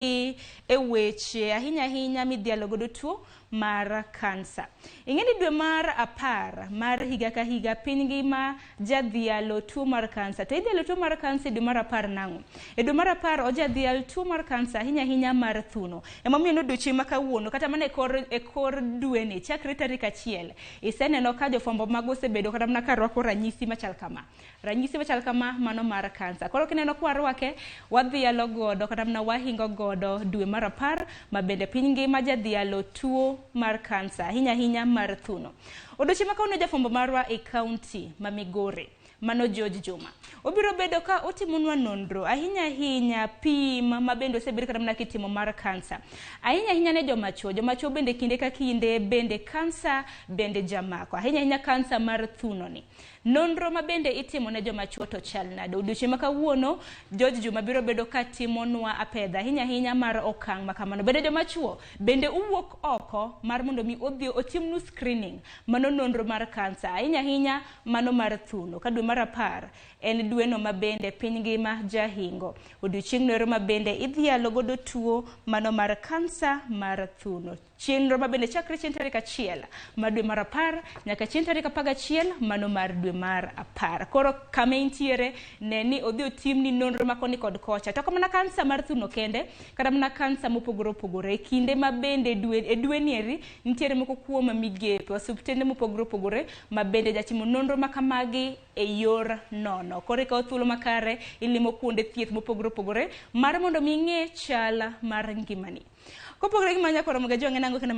E weche ahinya ahinya midhialo godo tuo mar kansa. Ing'e ni dwe mar apar mar higa ka higa piny ngima jadhialo tuo mar kansa. To idhialo tuo mar kansa e dwe mar apar nang'o? E dwe mar apar ojadhial tuo mar kansa ahinya ahinya mar thuno. Emomiyo ni odiochieng' ma kawuono kata mana e kor, e kor dweni chakre tarik achiel iseneno ka jofwambo mago osebedo kata mana ka rwako ranyisi machal kama. Ranyisi machal kama mano mar kansa. Koro kineno kwa rwake, wadhialo godo kata mana wahingo godo dwe mar apar ma bende piny ngima jadhialo tuo mar kansa ahinya ahinya mar thuno. Odiochieng' ma kawuono jafwambo marwa e kaunti ma Migori mano George Juma obiro bedo ka otimonwa nonro ahinya ahinya pim ma bende osebed kata mana kitimo mar kansa ahinya ahinya ne joma chuo. Joma chuo bende kinde ka kinde bende kansa bende jamako ahinya ahinya kansa mar thuno ni. Nonro ma bende itimo ne joma chuo to chal nade? Odiochieng' ma kawuono, George Juma biro bedo ka timonwa apedha ahinya ahinya mar okang' ma kamano. Bende joma chuo bende uwuok oko mar mondo mi odhi otimnu screening, mano nonro mar kansa, ahinya ahinya mano mar thuno. Ka dwe mar apar en dweno ma bende piny ngima jahingo. Odiochieng'no ero ma bende idhialo godo tuo mano mar kansa mar thuno. Chenro ma bende chakre chieng' tarik achiel mar dwe mar apar nyaka chieng' tarik 11 mano mar dwe mar apar. Koro kama intiere ne ni odhi otimni nonro ma koni kod kocha. To ok mana kansa mar thuno kende, kata mana kansa mopogore opogore. E kinde ma bende dwe, e dweni eri nitiere moko kuom migepe, osiptende mopogore opogore ma bende jatimo nonro ma kamagi e yor nono. Koro ikawo thuolo makare ilimo kuonde thieth mopogore opogore mar mondo mi ing'e chal mar ngimani. Kopogore gi manya koro mga jwang'e nango kendo.